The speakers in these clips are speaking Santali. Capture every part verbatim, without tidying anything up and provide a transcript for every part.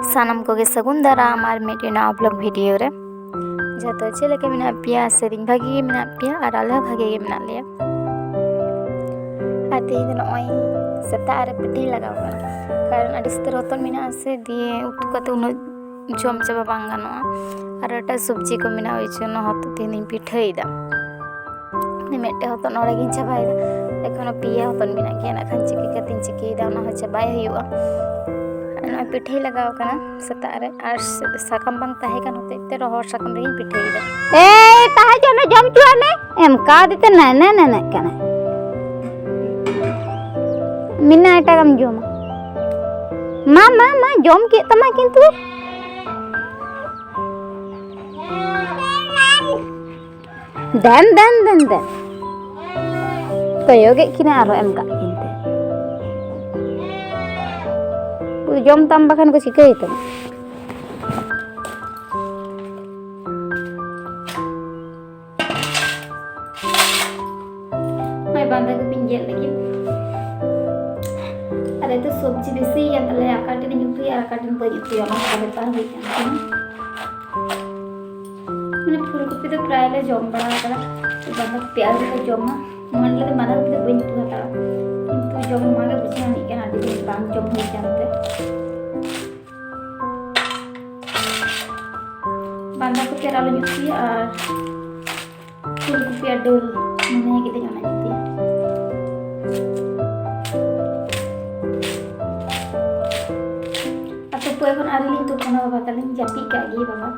ᱥᱟᱱᱟᱢ ᱠᱚᱜᱮ ᱥᱟᱹᱜᱩᱱ ᱫᱟᱨᱟᱢ ᱟᱨ ᱢᱤᱫᱴᱮᱱ ᱱᱟᱣᱟ ᱵᱞᱚᱜ ᱵᱷᱤᱰᱤᱭᱳ ᱨᱮ᱾ ᱡᱚᱛᱚ ᱪᱮᱫ ᱞᱮᱠᱟ ᱢᱮᱱᱟᱜ ᱯᱮᱭᱟ? ᱟᱥᱟᱭᱟᱹᱫᱟᱹᱧ ᱵᱷᱟᱜᱮ ᱜᱮ ᱢᱮᱱᱟᱜ ᱯᱮᱭᱟ ᱟᱨ ᱟᱞᱮ ᱦᱚᱸ ᱵᱷᱟᱜᱮ ᱜᱮ ᱢᱮᱱᱟᱜ ᱞᱮᱭᱟ᱾ ᱟᱨ ᱛᱮᱦᱮᱧ ᱫᱚ ᱱᱚᱜᱼᱚᱭ ᱥᱮᱛᱟᱜ ᱨᱮ ᱯᱤᱴᱷᱟᱹᱧ ᱞᱟᱜᱟᱣ ᱠᱟᱱᱟ, ᱠᱟᱨᱚᱱ ᱟᱹᱰᱤ ᱩᱥᱛᱟᱹᱨ ᱦᱚᱛᱚᱫ ᱢᱮᱱᱟᱜᱼᱟ ᱥᱮ, ᱫᱤᱭᱮ ᱩᱛᱩ ᱠᱟᱛᱮ ᱩᱱᱟᱹᱜ ᱡᱚᱢ ᱪᱟᱵᱟ ᱵᱟᱝ ᱜᱟᱱᱚᱜᱼᱟ᱾ ᱟᱨ ᱮᱴᱟᱜ ᱥᱚᱵᱽᱡᱤ ᱠᱚ ᱢᱮᱱᱟᱜᱼᱟ, ᱳᱭ ᱡᱚᱱᱱᱚ ᱦᱚᱛᱚᱫ ᱛᱮᱦᱮᱧ ᱫᱚᱧ ᱯᱤᱴᱷᱟᱹᱭᱮᱫᱟ᱾ ᱢᱤᱫᱴᱮᱡ ᱦᱚᱛᱚᱫ ᱱᱚᱰᱮ ᱜᱤᱧ ᱪᱟᱵᱟᱭᱮᱫᱟ, ᱮᱠᱷᱚᱱᱳ ᱯᱮᱭᱟ ᱦᱚᱛᱚᱫ ᱢᱮᱱᱟᱜ ᱜᱮᱭᱟ, ᱱᱟᱜ ᱠᱷᱟᱱ ᱪᱤᱠᱟᱹ ᱠᱟᱛᱮᱧ ᱪᱤᱠᱟᱹᱭᱮᱫᱟ, ᱚᱱᱟ ᱦᱚᱸ ᱪᱟᱵᱟᱭ ᱦᱩᱭᱩᱜᱼᱟ᱾ ᱟᱨ ᱱᱚᱜᱼᱚᱭ ᱯᱤᱴᱷᱟᱹᱭ ᱞᱟᱜᱟᱣ ᱠᱟᱱᱟ ᱥᱮᱛᱟᱜ ᱨᱮ, ᱟᱨ ᱥ-, ᱥᱟᱠᱟᱢ ᱵᱟᱝ ᱛᱟᱦᱮᱸ ᱠᱟᱱ ᱦᱚᱛᱮᱡ ᱛᱮ ᱨᱚᱦᱚᱲ ᱥᱟᱠᱟᱢ ᱨᱮᱜᱤᱧ ᱯᱤᱴᱷᱟᱹᱭᱮᱫᱟ᱾ ᱮᱭ, ᱛᱟᱦᱮᱸ ᱦᱚᱪᱚ ᱢᱮ, ᱡᱚᱢ ᱦᱚᱪᱚᱣᱟᱜ ᱢᱮ᱾ ᱮᱢ ᱠᱟᱣᱫᱮ ᱛᱮ ᱱᱮ, ᱱᱮ, ᱱᱮ, ᱱᱮ ᱠᱟᱱᱟᱭ᱾ ᱢᱮᱱᱟ ᱮᱴᱟᱜᱟᱜ ᱮᱢ ᱡᱚᱢᱟ᱾ ᱢᱟ, ᱢᱟ, ᱢᱟ, ᱡᱚᱢ ᱠᱮᱫ ᱛᱟᱢᱟ ᱠᱤᱱᱛᱩ᱾ ᱫᱮᱱ, ᱫᱮᱱ, ᱫᱮᱱ, ᱫᱮᱱ᱾ ᱠᱚᱭᱚᱜᱮᱫ ᱠᱤᱱᱟ ᱟᱨᱦᱚᱸ ᱮᱢ ᱠᱟᱜ ᱠᱤᱱ ᱛᱮ᱾ ᱡᱚᱢ ᱛᱟᱢ ᱵᱟᱠᱷᱟᱱ ᱠᱚ ᱪᱤᱠᱟᱹᱭ ᱛᱟᱢᱟ? ᱱᱚᱜᱼᱚᱭ ᱵᱟᱸᱫᱷᱟ ᱠᱚᱯᱤᱧ ᱜᱮᱫ ᱞᱟᱹᱜᱤᱫ᱾ ᱟᱨ ᱮᱛᱚ ᱥᱚᱵᱽᱡᱤ ᱵᱮᱥᱤ ᱜᱮᱭᱟ, ᱛᱟᱦᱞᱮ ᱚᱠᱟᱴᱮᱱ ᱤᱧ ᱩᱛᱩᱭᱟ ᱟᱨ ᱚᱠᱟᱴᱮᱱ ᱵᱟᱹᱧ ᱩᱛᱩᱭᱟ, ᱚᱱᱟ ᱠᱚ ᱵᱮᱯᱟᱨ ᱦᱩᱭᱩᱜ ᱠᱟᱱ ᱛᱤᱧᱟ᱾ ᱢᱟᱱᱮ ᱯᱷᱩᱞᱠᱚᱯᱤ ᱫᱚ ᱯᱨᱟᱭ ᱞᱮ ᱡᱚᱢ ᱵᱟᱲᱟ ᱟᱠᱟᱫᱟ, ᱛᱚ ᱵᱟᱸᱫᱷᱟ ᱠᱚᱯᱤ ᱟᱹᱣᱨᱤ ᱞᱮ ᱡᱚᱢᱟ᱾ ᱢᱚᱱᱮ ᱞᱮᱫᱟ ᱵᱟᱸᱫᱷᱟ ᱠᱚᱯᱤ ᱫᱚ ᱵᱟᱹᱧ ᱩᱛᱩ ᱦᱟᱛᱟᱲᱟ, ᱠᱤᱱᱛᱩ ᱡᱚᱢ ᱚᱱᱟᱜᱮ ᱵᱩᱡᱷᱟᱹᱣ ᱟᱹᱱᱤᱡ ᱠᱟᱱᱟ, ᱟᱹᱰᱤ ᱫᱤᱱ ᱵᱟᱝ ᱡᱚᱢ ᱦᱩᱭ ᱠᱟᱱᱛᱮ᱾ ᱵᱟᱸᱫᱷᱟ ᱠᱚᱯᱤ ᱟᱨ ᱟᱹᱞᱩᱧ ᱩᱛᱩᱭᱟ ᱟᱨ ᱯᱷᱩᱞᱠᱚᱯᱤ ᱟᱨ ᱰᱟᱹᱞ ᱢᱚᱱᱮ ᱠᱤᱫᱟᱹᱧ ᱚᱱᱟᱧ ᱩᱛᱩᱭᱟ᱾ ᱟᱨ ᱛᱩᱯᱩ ᱮᱠᱷᱚᱱ ᱟᱹᱣᱨᱤ ᱞᱤᱧ ᱛᱩᱯᱩᱱᱟ, ᱵᱟᱵᱟ ᱛᱟᱹᱞᱤᱧ ᱡᱟᱹᱯᱤᱫ ᱠᱟᱜ ᱜᱮ ᱵᱟᱵᱟ᱾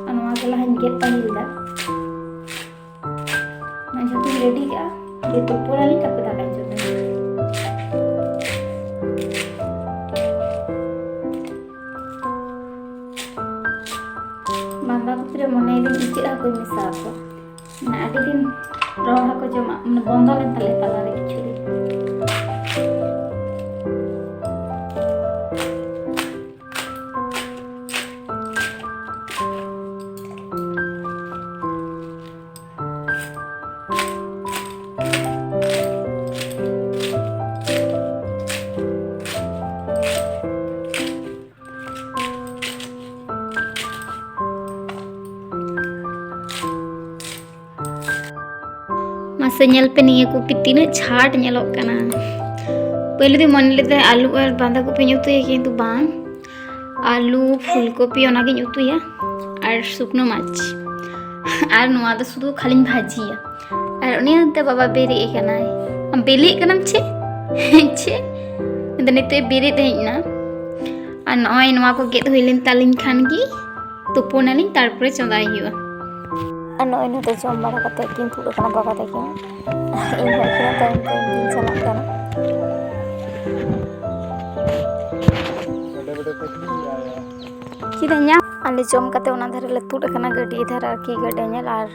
ᱟᱨ ᱱᱚᱣᱟ ᱜᱮ ᱞᱟᱦᱟᱧ ᱜᱮᱫ ᱯᱟᱹᱦᱤᱞ ᱫᱟ᱾ ᱚᱱᱟ ᱡᱷᱚᱛᱚᱧ ᱨᱮᱰᱤ ᱠᱟᱜᱼᱟ, ᱡᱮ ᱛᱩᱯᱩᱱᱟᱞᱤᱧ ᱛᱟᱨᱯᱚᱨ ᱫᱟᱠᱟᱧ ᱪᱚᱸᱫᱟᱭᱟ᱾ ᱵᱟᱸᱫᱷᱟ ᱠᱚᱯᱤ ᱨᱮ ᱢᱚᱱᱮᱭᱮᱫᱟᱹᱧ ᱤᱪᱟᱹᱜ ᱦᱟᱹᱠᱩᱧ ᱢᱮᱥᱟ ᱟᱠᱚᱣᱟ᱾ ᱢᱟᱱᱮ ᱟᱹᱰᱤ ᱫᱤᱱ ᱨᱚᱦᱚᱲ ᱦᱟᱹᱠᱩ ᱡᱚᱢᱟᱜ ᱢᱟᱱᱮ ᱵᱚᱱᱫᱚ ᱞᱮᱱ ᱛᱟᱞᱮᱭᱟ ᱛᱟᱞᱟᱨᱮ ᱠᱤᱪᱷᱩ ᱫᱤᱱ᱾ ᱛᱚ ᱧᱮᱞ ᱯᱮ, ᱱᱤᱭᱟᱹ ᱠᱚᱯᱤ ᱛᱤᱱᱟᱹᱜ ᱪᱷᱟᱴ ᱧᱮᱞᱚᱜ ᱠᱟᱱᱟ᱾ ᱯᱳᱭᱞᱳ ᱫᱚᱧ ᱢᱚᱱᱮ ᱞᱮᱫᱟ ᱟᱹᱞᱩ ᱟᱨ ᱵᱟᱸᱫᱷᱟ ᱠᱚᱯᱤᱧ ᱩᱛᱩᱭᱟ, ᱠᱤᱱᱛᱩ ᱵᱟᱝ, ᱟᱹᱞᱩ, ᱯᱷᱩᱞᱠᱚᱯᱤ ᱚᱱᱟᱜᱤᱧ ᱩᱛᱩᱭᱟ ᱟᱨ ᱥᱩᱠᱱᱳ ᱢᱟᱪᱷ᱾ ᱟᱨ ᱱᱚᱣᱟ ᱫᱚ ᱥᱩᱫᱷᱩ ᱠᱷᱟᱹᱞᱤᱧ ᱵᱷᱟᱹᱡᱤᱭᱟ᱾ ᱟᱨ ᱩᱱᱤ ᱚᱱᱛᱮ ᱵᱟᱵᱟ ᱵᱮᱨᱮᱫ ᱟᱠᱟᱱᱟᱭ᱾ "ᱟᱢ ᱵᱮᱞᱮᱜ ᱠᱟᱱᱟᱢ ᱪᱮ?" "ᱪᱮ?" ᱢᱮᱱᱫᱟ, "ᱱᱤᱛᱚᱜ ᱵᱮᱨᱮᱫ ᱦᱮᱡ ᱮᱱᱟ᱾" ᱟᱨ ᱱᱚᱜᱼᱚᱭ ᱱᱚᱣᱟ ᱠᱚ ᱜᱮᱫ ᱦᱩᱭ ᱞᱮᱱ ᱛᱟᱞᱤᱧ ᱠᱷᱟᱱ ᱜᱮ ᱛᱩᱯᱩᱱᱟᱞᱤᱧ, ᱛᱟᱨᱯᱚᱨᱮ ᱪᱚᱸᱫᱟᱭ ᱦᱩᱭᱩᱜᱼᱟ᱾ ᱟᱨ ᱱᱚᱜᱼᱚᱭ ᱱᱤᱛᱚᱜ ᱡᱚᱢ ᱵᱟᱲᱟ ᱠᱟᱛᱮ ᱠᱤᱱ ᱛᱩᱫ ᱟᱠᱟᱱᱟ ᱵᱟᱵᱟ ᱛᱟᱹᱠᱤᱱ᱾ ᱤᱧ ᱦᱚᱸ ᱤᱥᱤᱱ ᱛᱟᱭᱚᱢ ᱛᱮ ᱤᱧ ᱪᱟᱞᱟᱜ ᱠᱟᱱᱟ᱾ ᱪᱮᱫᱟᱜ ᱧᱟ? ᱟᱞᱮ ᱡᱚᱢ ᱠᱟᱛᱮ ᱚᱱᱟ ᱫᱷᱟᱨᱮ ᱞᱮ ᱛᱩᱫ ᱟᱠᱟᱱᱟ, ᱜᱟᱹᱰᱤ ᱫᱷᱟᱨᱮ ᱟᱨᱠᱤ, ᱜᱟᱹᱰᱤ ᱧᱮᱞ᱾ ᱟᱨ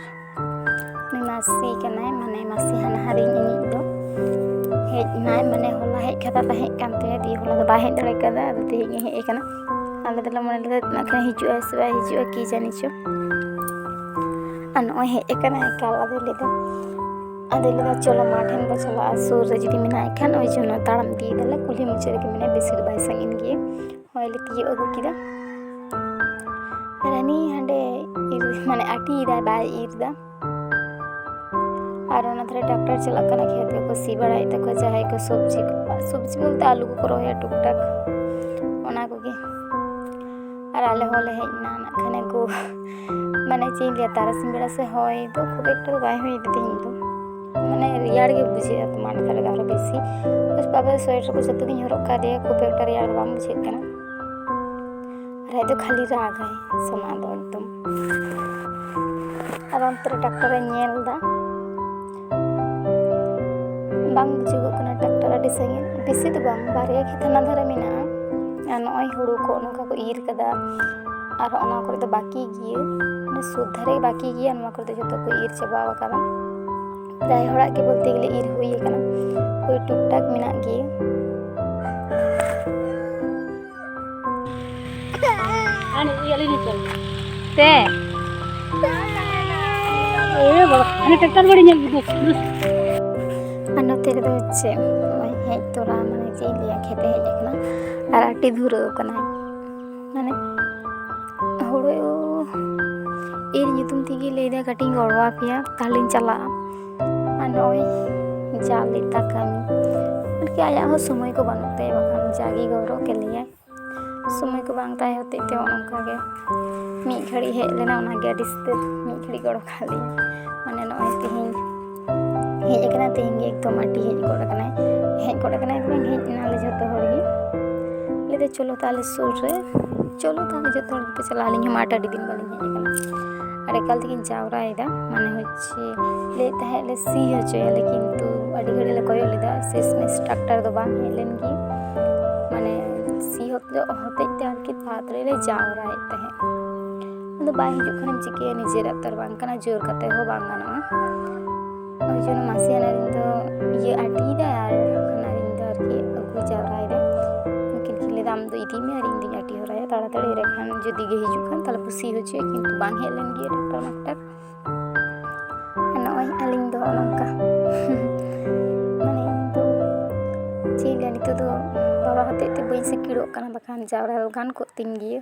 ᱩᱱᱤ ᱢᱟᱹᱥᱤ ᱠᱟᱱᱟᱭ, ᱢᱟᱱᱮ ᱢᱟᱹᱥᱤ ᱦᱟᱱᱦᱟᱨᱤᱧ ᱤᱧᱤᱡ ᱫᱚ᱾ ᱦᱮᱡ ᱮᱱᱟᱭ, ᱢᱟᱱᱮ ᱦᱚᱞᱟ ᱦᱮᱡ ᱠᱟᱛᱷᱟ ᱛᱟᱦᱮᱸ ᱠᱟᱱ ᱛᱟᱭᱟ, ᱫᱤᱭᱮ ᱦᱚᱞᱟ ᱫᱚ ᱵᱟᱭ ᱦᱮᱡ ᱫᱟᱲᱮ ᱠᱟᱫᱟ, ᱟᱫᱚ ᱛᱮᱦᱮᱧ ᱮ ᱦᱮᱡ ᱟᱠᱟᱱᱟ᱾ ᱟᱞᱮ ᱫᱚᱞᱮ ᱢᱚᱱᱮ ᱞᱮᱫᱟ ᱱᱟᱜ ᱠᱷᱟᱱ ᱦᱤᱡᱩᱜᱼᱟᱭ ᱥᱮ ᱵᱟᱭ ᱦᱤᱡᱩᱜᱼᱟ, ᱠᱤ ᱡᱟᱹᱱᱤ ᱪᱚ᱾ ᱟᱨ ᱱᱚᱜᱼᱚᱭ ᱦᱮᱡ ᱟᱠᱟᱱᱟ ᱮᱠᱟᱞ, ᱟᱫᱚ ᱞᱟᱹᱭ ᱫᱟ, ᱟᱫᱚ ᱞᱟᱹᱭ ᱫᱟ, "ᱪᱚᱞᱚ ᱢᱟ ᱴᱷᱮᱱ ᱵᱚ ᱪᱟᱞᱟᱜᱼᱟ, ᱥᱩᱨ ᱨᱮ ᱡᱩᱫᱤ ᱢᱮᱱᱟᱭ ᱠᱷᱟᱱ", ᱳᱭ ᱡᱚᱱᱱᱚ ᱛᱟᱲᱟᱢ ᱤᱫᱤᱭᱮᱫᱟᱞᱮ, ᱠᱩᱞᱦᱤ ᱢᱩᱪᱟᱹᱫ ᱨᱮᱜᱮ ᱢᱮᱱᱟᱭᱟ, ᱵᱮᱥᱤ ᱫᱚ ᱵᱟᱭ ᱥᱟᱺᱜᱤᱧ ᱜᱮᱭᱟ᱾ ᱦᱚᱭ ᱞᱮ ᱛᱤᱭᱳᱜ ᱟᱹᱜᱩ ᱠᱮᱫᱟ᱾ ᱨᱟᱱᱤ ᱦᱟᱸᱰᱮ ᱤᱨ, ᱢᱟᱱᱮ ᱟᱹᱴᱤᱭᱮᱫᱟᱭ, ᱵᱟᱭ ᱤᱨ ᱫᱟ᱾ ᱟᱨ ᱚᱱᱟ ᱫᱷᱟᱨᱮ ᱴᱨᱟᱠᱴᱟᱨ ᱪᱟᱞᱟᱜ ᱠᱟᱱᱟ, ᱠᱷᱮᱛ ᱨᱮᱠᱚ ᱥᱤ ᱵᱟᱲᱟᱭᱮᱫ ᱛᱟᱠᱚᱣᱟ ᱡᱟᱦᱟᱸᱭ ᱠᱚ ᱥᱚᱵᱽᱡᱤ ᱠᱚ, ᱥᱚᱵᱽᱡᱤ ᱵᱚᱞᱛᱮ ᱟᱹᱞᱩ ᱠᱚᱠᱚ ᱨᱚᱦᱚᱭᱟ ᱴᱩᱠ ᱴᱟᱠ, ᱚᱱᱟ ᱠᱚᱜᱮ᱾ ᱟᱨ ᱟᱞᱮ ᱦᱚᱸᱞᱮ ᱦᱮᱡ ᱮᱱᱟ ᱱᱟᱜ ᱠᱷᱟᱱ ᱟᱹᱜᱩ᱾ ᱢᱟᱱᱮ ᱪᱮᱫ ᱤᱧ ᱞᱟᱹᱭᱟ, ᱛᱟᱨᱟᱥᱤᱧ ᱵᱮᱲᱟ ᱥᱮ ᱦᱚᱭ ᱫᱚ ᱠᱷᱩᱵ ᱮᱠᱴᱟ ᱫᱚ ᱵᱟᱭ ᱦᱚᱭ ᱮᱫᱟ ᱛᱮᱦᱮᱧ ᱫᱚ, ᱢᱟᱱᱮ ᱨᱮᱭᱟᱲ ᱜᱮ ᱵᱩᱡᱷᱟᱹᱜᱼᱟ ᱢᱟᱴᱷ ᱫᱷᱟᱨᱮ ᱫᱚ ᱟᱨᱚ ᱵᱮᱥᱤ᱾ ᱵᱟᱥ ᱵᱟᱵᱟ ᱥᱳᱭᱮᱴᱟᱨ ᱠᱚ ᱡᱚᱛᱚ ᱜᱤᱧ ᱦᱚᱨᱚᱜ ᱠᱟᱫᱮᱭᱟ, ᱠᱷᱩᱵ ᱮᱠᱴᱟ ᱨᱮᱭᱟᱲ ᱫᱚ ᱵᱟᱝ ᱵᱩᱡᱷᱟᱹᱜ ᱠᱟᱱᱟ᱾ ᱨᱟᱭ ᱫᱚ ᱠᱷᱟᱹᱞᱤ ᱨᱟᱜᱟᱭ ᱥᱟᱱᱟ ᱫᱚ ᱮᱠᱫᱚᱢ᱾ ᱟᱨ ᱚᱱᱛᱮ ᱨᱮ ᱴᱨᱟᱠᱴᱟᱨ ᱮ ᱧᱮᱞ ᱮᱫᱟ, ᱵᱟᱝ ᱵᱩᱡᱩᱜᱚᱜ ᱠᱟᱱᱟ ᱴᱨᱟᱠᱴᱟᱨ ᱟᱹᱰᱤ ᱥᱟᱺᱜᱤᱧ, ᱵᱮᱥᱤ ᱫᱚ ᱵᱟᱝ, ᱵᱟᱨᱭᱟ ᱠᱷᱮᱛ ᱦᱟᱱᱟ ᱫᱷᱟᱨᱮ ᱢᱮᱱᱟᱜᱼᱟ᱾ ᱟᱨ ᱱᱚᱜᱼᱚᱭ ᱦᱩᱲᱩ ᱠᱚ ᱱᱚᱝᱠᱟ ᱠᱚ ᱤᱨ ᱠᱟᱫᱟ, ᱟᱨ ᱚᱱᱟ ᱠᱚᱨᱮ ᱫᱚ ᱵᱟᱹᱠᱤ ᱜᱮᱭᱟ, ᱢᱟᱱᱮ ᱥᱩᱨ ᱫᱷᱟᱨᱮ ᱵᱟᱹᱠᱤ ᱜᱮᱭᱟ, ᱱᱚᱣᱟ ᱠᱚᱨᱮ ᱫᱚ ᱡᱚᱛᱚ ᱠᱚ ᱤᱨ ᱪᱟᱵᱟ ᱟᱠᱟᱫᱟ᱾ ᱯᱨᱟᱭ ᱦᱚᱲᱟᱜ ᱜᱮ ᱵᱚᱞᱛᱮ ᱜᱮᱞᱮ ᱤᱨ ᱦᱩᱭ ᱟᱠᱟᱱᱟ, ᱳᱭ ᱴᱩᱠ ᱴᱟᱠ ᱢᱮᱱᱟᱜ ᱜᱮᱭᱟ᱾ ᱛᱮ ᱮ ᱵᱟᱵᱟ, ᱦᱟᱱᱮ ᱴᱨᱟᱠᱴᱟᱨ ᱜᱟᱹᱰᱤ ᱧᱮᱞ ᱫᱩᱥ, ᱫᱩᱥ᱾ ᱟᱨ ᱱᱚᱛᱮ ᱨᱮᱫᱚ ᱪᱮᱫ, ᱱᱚᱜᱼᱚᱭ ᱦᱮᱡ ᱛᱚᱨᱟ, ᱢᱟᱱᱮ ᱪᱮᱫ ᱤᱧ ᱞᱟᱹᱭᱟ, ᱠᱷᱮᱛᱮ ᱦᱮᱡ ᱟᱠᱟᱱᱟ ᱟᱨ ᱟᱹᱴᱤ ᱫᱷᱩᱨᱟᱹᱣ ᱠᱟᱱᱟᱭ᱾ ᱢᱟᱱᱮ ᱦᱳᱲᱳ ᱤᱨ ᱧᱩᱛᱩᱢ ᱛᱮᱜᱮ ᱞᱟᱹᱭᱫᱟ ᱠᱟᱹᱴᱤᱡ ᱤᱧ ᱜᱚᱲᱚ ᱟᱯᱮᱭᱟ, ᱛᱟᱦᱞᱮᱧ ᱪᱟᱞᱟᱜᱼᱟ᱾ ᱟᱨ ᱱᱚᱜᱼᱚᱭ ᱡᱟ ᱞᱮᱛᱟ ᱠᱟᱹᱢᱤ, ᱟᱨᱠᱤ ᱟᱭᱟᱜ ᱦᱚᱸ ᱥᱚᱢᱚᱭ ᱠᱚ ᱵᱟᱹᱱᱩᱜ ᱛᱟᱭᱟ, ᱵᱟᱠᱷᱟᱱ ᱡᱟᱜᱮ ᱜᱚᱨᱚ ᱠᱮᱞᱮᱭᱟᱭ᱾ ᱥᱚᱢᱚᱭ ᱠᱚ ᱵᱟᱝ ᱛᱟᱦᱮᱸ ᱦᱚᱛᱮᱡ ᱛᱮ ᱱᱚᱜᱼᱚ ᱱᱚᱝᱠᱟ ᱜᱮ ᱢᱤᱫ ᱜᱷᱟᱹᱲᱤᱡ ᱦᱮᱡ ᱞᱮᱱᱟ, ᱚᱱᱟᱜᱮ ᱟᱹᱰᱤ ᱩᱥᱛᱟᱹᱨ ᱢᱤᱫ ᱜᱷᱟᱹᱲᱤᱡ ᱜᱚᱲᱚ ᱠᱟᱜ ᱞᱮᱭᱟ᱾ ᱢᱟᱱᱮ ᱱᱚᱜᱼᱚᱭ ᱛᱮᱦᱮᱧ ᱦᱮᱡ ᱟᱠᱟᱱᱟ, ᱛᱮᱦᱮᱧ ᱜᱮ ᱮᱠᱫᱚᱢ ᱟᱹᱰᱤ ᱦᱮᱡ ᱜᱚᱫ ᱟᱠᱟᱱᱟᱭ, ᱦᱮᱡ ᱜᱚᱫ ᱟᱠᱟᱱᱟᱭ ᱫᱚ ᱵᱟᱝ, ᱦᱮᱡ ᱮᱱᱟᱞᱮ ᱡᱷᱚᱛᱚ ᱦᱚᱲ ᱜᱮ᱾ ᱞᱟᱹᱭᱫᱟ, "ᱪᱚᱞᱚ ᱛᱟᱦᱞᱮ ᱥᱩᱨ ᱨᱮ, ᱪᱚᱞᱚ ᱛᱟᱦᱞᱮ ᱡᱷᱚᱛᱚ ᱦᱚᱲ ᱜᱮᱯᱮ ᱪᱟᱞᱟᱜᱼᱟ, ᱟᱹᱞᱤᱧ ᱦᱚᱸ ᱢᱟᱴ ᱟᱹᱰᱤ ᱫᱤᱱ ᱵᱟᱹᱞᱤᱧ ᱦᱮᱡ ᱟᱠᱟᱱᱟ᱾" ᱟᱨ ᱮᱠᱟᱞ ᱛᱮᱜᱤᱧ ᱡᱟᱣᱨᱟᱭᱮᱫᱟ, ᱢᱟᱱᱮ ᱦᱚᱪᱪᱷᱮ ᱞᱟᱹᱭᱮᱫ ᱛᱟᱦᱮᱸᱫ ᱞᱮ ᱥᱤ ᱦᱚᱪᱚᱭᱟᱞᱮ, ᱠᱤᱱᱛᱩ ᱟᱹᱰᱤ ᱜᱷᱟᱹᱲᱤᱡ ᱞᱮ ᱠᱚᱭᱚᱜ ᱞᱮᱫᱟ, ᱥᱮᱥ ᱢᱮᱥ ᱴᱨᱟᱠᱴᱟᱨ ᱫᱚ ᱵᱟᱝ ᱦᱮᱡ ᱞᱮᱱ ᱜᱮ, ᱢᱟᱱᱮ ᱥᱤ ᱦᱚᱛᱮᱡ ᱛᱮ ᱟᱨᱠᱤ ᱛᱟᱲᱟᱛᱟᱲᱤ ᱞᱮ ᱡᱟᱣᱨᱟᱭᱮᱫ ᱛᱟᱦᱮᱸᱫ᱾ ᱟᱫᱚ ᱵᱟᱭ ᱦᱤᱡᱩᱜ ᱠᱷᱟᱱᱮᱢ ᱪᱤᱠᱟᱹᱭᱟ, ᱱᱤᱡᱮᱨᱟᱜ ᱛᱚ ᱟᱨ ᱵᱟᱝ ᱠᱟᱱᱟ, ᱡᱳᱨ ᱠᱟᱛᱮ ᱦᱚᱸ ᱵᱟᱝ ᱜᱟᱱᱚᱜᱼᱟ᱾ ᱳᱭ ᱡᱚᱱᱱᱚ ᱢᱟᱥᱤ ᱦᱟᱱᱟ ᱨᱤᱱ ᱫᱚ ᱤᱭᱟᱹ ᱟᱹᱴᱤᱭᱮᱫᱟᱭ ᱟᱨ ᱦᱟᱱᱟ ᱨᱤᱱ ᱫᱚ ᱟᱨᱠᱤ ᱟᱹᱜᱩ ᱡᱟᱣᱨᱟᱭᱮᱫᱟᱭ᱾ ᱩᱱᱠᱤᱱ ᱠᱤᱱ ᱞᱟᱹᱭᱫᱟ, "ᱟᱢ ᱫᱚ ᱤᱫᱤᱭ ᱢᱮ ᱟᱨ ᱤᱧ ᱫᱚᱧ ᱟᱹᱴᱤ ᱦᱚᱨᱟᱭᱟ ᱛᱟᱲᱟᱛᱟᱲᱤ, ᱮᱸᱰᱮᱠᱷᱟᱱ ᱡᱩᱫᱤ ᱜᱮ ᱦᱤᱡᱩᱜ ᱠᱷᱟᱱ ᱛᱟᱦᱞᱮ ᱵᱚ ᱥᱤ ᱦᱚᱪᱚᱭᱟ", ᱠᱤᱱᱛᱩ ᱵᱟᱝ ᱦᱮᱡ ᱞᱮᱱ ᱜᱮᱭᱟ ᱴᱨᱟᱠᱴᱟᱨ ᱢᱟᱠᱴᱟᱨ᱾ ᱟᱨ ᱱᱚᱜᱼᱚᱭ ᱟᱹᱞᱤᱧ ᱫᱚ ᱱᱚᱜᱼᱚ ᱱᱚᱝᱠᱟ ᱢᱟᱱᱮ ᱤᱧ ᱫᱚ ᱪᱮᱫ ᱤᱧ ᱞᱟᱹᱭᱟ, ᱱᱤᱛᱚᱜ ᱫᱚ ᱵᱟᱵᱟ ᱦᱚᱛᱮᱡ ᱛᱮ ᱵᱟᱹᱧ ᱥᱤᱠᱤᱲᱚᱜ ᱠᱟᱱᱟ, ᱵᱟᱠᱷᱟᱱ ᱡᱟᱣᱨᱟ ᱫᱚ ᱜᱟᱱ ᱠᱚᱜ ᱛᱤᱧ ᱜᱮᱭᱟ᱾